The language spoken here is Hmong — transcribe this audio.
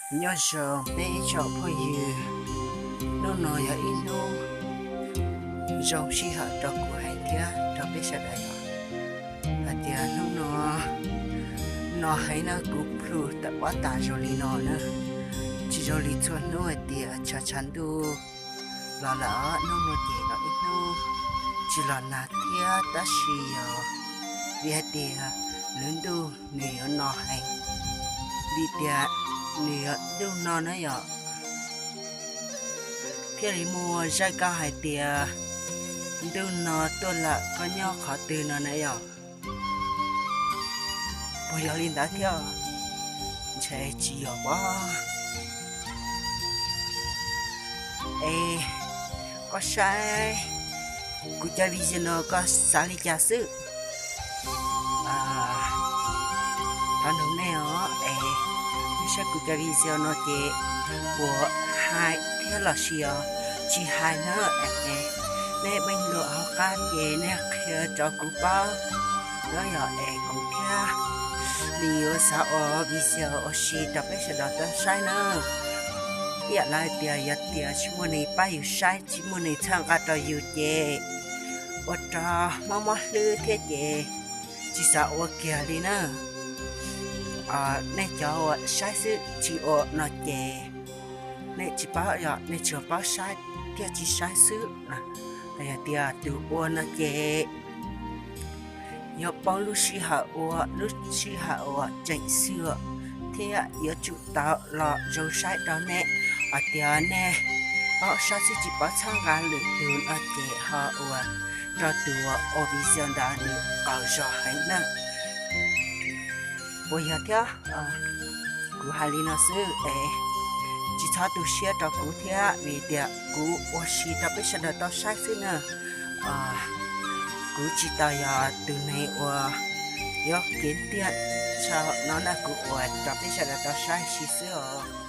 Nyob zoo peb ib tsoom phooj ywg, hnub no yog ib hnub zoo sij hawm rau kuv heev thiab rau peb sawv daws yom. Hais tias hnub no no heev na, kuv plhu tawm pob tag zoo li no na, tsis zoo li txhua hnub hais tias tshav tshav ntuj los lawm. Hnub no ces los ib hnub tsis los nag thiab, tab sis yog vim hais tias lub ntuj nws yuav no heev, vim tias nws yuav ntuj no na yom. Thiaj li muaj zaj kab hais tias ntuj no tuaj lawm, koj nyob qhov twg no na yom. Puas yog li ntawd thiab? Ntshe tsis yog pob. Es koj saib kuv cov video no koj xav li cas xwb? Thov nug nej os, es nej saib kuv cov video no ces puas hais thiab los sis os tsis hais na? Nej meej lus hauv qab ces nej qhia rau kuv paub. Yog es kuv thiaj li yuav xav ua video ua si rau peb sawv daws tau saib na. Ib yam li tias yog tias tsis muaj neeg pab yus saib, tsis muaj neeg txhawb nqa rau yus ces ua rau mob mob hlwb thiab ces tsis xav ua kiag li na. Nej cov uas saib xwb tsis ua no ces nej tsis paub, yog nej tsuas paub saib thiab tsis saib xwb. Yog tias tus ua no ces yuav poob lub sij hawm ua, lub sij hawm uas tseem xwm thiab yuav tsum tau los zoo saib rau nej. Hais tias nej paub saib xwb tsis paub txhawb nqa lwm tus no ces ho ua rau tus ua video ntawd nws qaug zog heev na. Puas yog thiab? Kuv hais li no xwb es tsis txhob tu siab rau kuv thiab, vim tias kuv ua si rau peb sawv daws tau saib xwb na. Kuv tsis tau yog tus neeg uas yuav kev tiag tshaj no na, kuv ua rau peb sawv daws tau saib si xwb os.